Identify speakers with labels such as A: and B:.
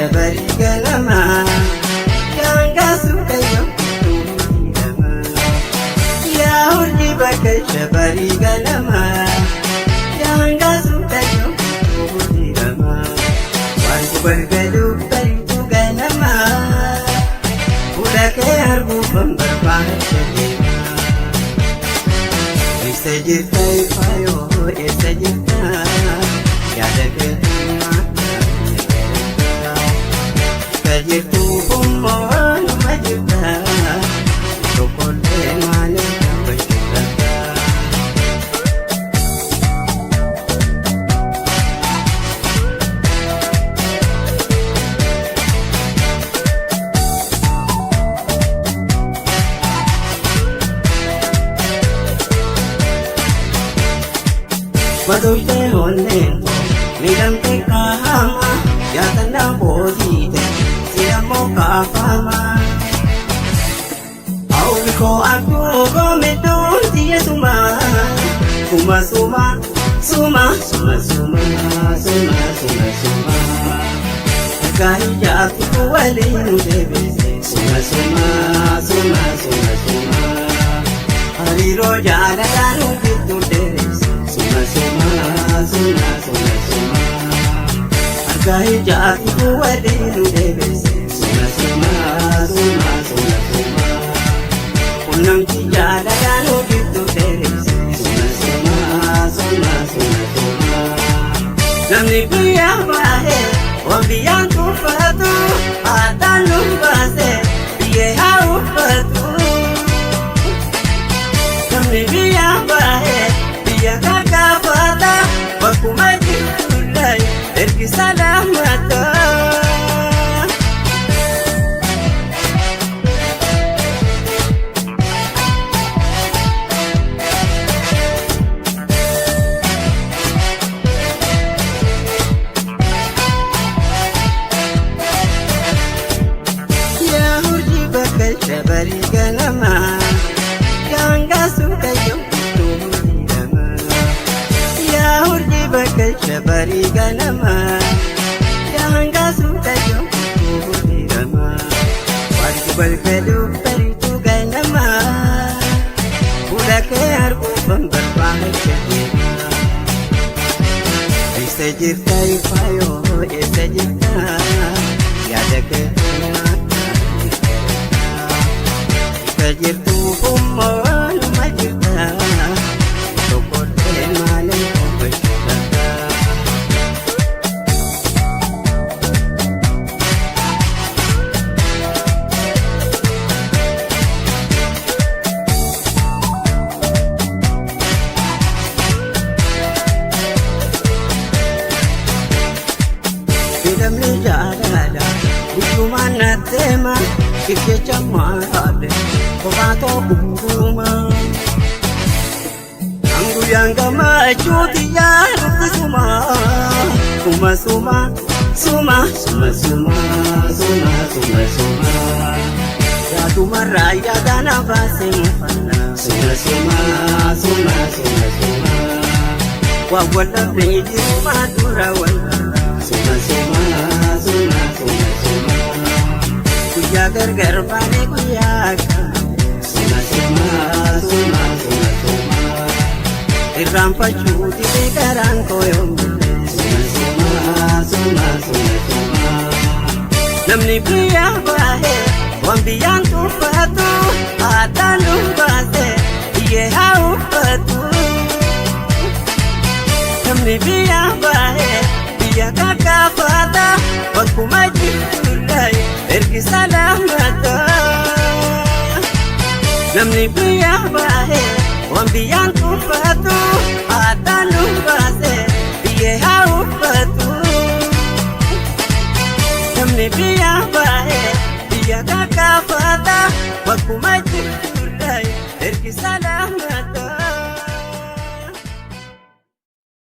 A: Shabarii ganamaa daangaa suukayyoo tuuti. Yaa urjii bakka shabarii ganamaa daangaa suukayyoo tuuti. Waan balgaluu bariitu ganamaa fuula kee arguuf barbaada deema. Eessa jirta faayoo, eessa jirta, yaada kee jirtu hummoonuma jirta tokkollee maaliif dubbachuu danda'a? Madoyte onneen miidhamte qaama yaatannaa boodiite sidammoo kaafama. Hawwi koo akkuu goomidduun xiyya suma suma suma suma suma suma suma suma suma. Gaarii jaatu waliin nu deebise suma suma suma suma suma. Hariiroo jaalalaa nu gidduu dheeresse suma suma suma suma suma. Gaarii jaatu waliin nu deebise suma suma suma suma suma. Qunnamti jaalalaa nu gidduu dheeresse suma suma suma suma suma. Namni biyya baahee waan biyyaan tuffatu haadhaan nu baase biyyee haa uffatu. Namni biyya baahee biyya kakkaafata bakkuma jirtullee ergi salaamata. Yaa urjii bakka shabarii ganamaa daangaa suukayyoo tuuti. Yaa urjii bakka shabarii ganamaa daangaa suukayyoo tuuti. Wanti balgaluu bariitu ganamaa fuula kee arguuf barbaada deema. Eessa jirta faayoo, eessa jirta, yaada kee eessa jirtu hummoonuma jirta tokkollee maaliif dubbachuu danda'a? Miidhamni jaalala guyyumaan na deema jecha maale kophaa tokkuma. Guyyaan gammachuuti yaadutti suma suma suma suma suma suma suma suma suma. Yaadumarraa yaadana baasee mufanna suma suma suma suma suma. Waa wallabnee jirumaa dura wal suma suma suma suma suma. Guyyaa gargar baanee guyyaa akka suma suma suma suma suma. Irraanfachuu didee garaan koo yoomillee suma suma suma suma suma. Namni biyya baahee waan biyyaan tuffatu haadhaan nu baase biyyee haa uffatu. Namni biyya baahee biyya kakkaafata bakkuma jirtullee ergi salaamata. Namni biyya baahee waan biyyaan tuffatu haadhaan nu baase biyyee haa uffatu. Namni biyya baahee biyya kakkaafata bakkuma jirtullee ergi salaamata.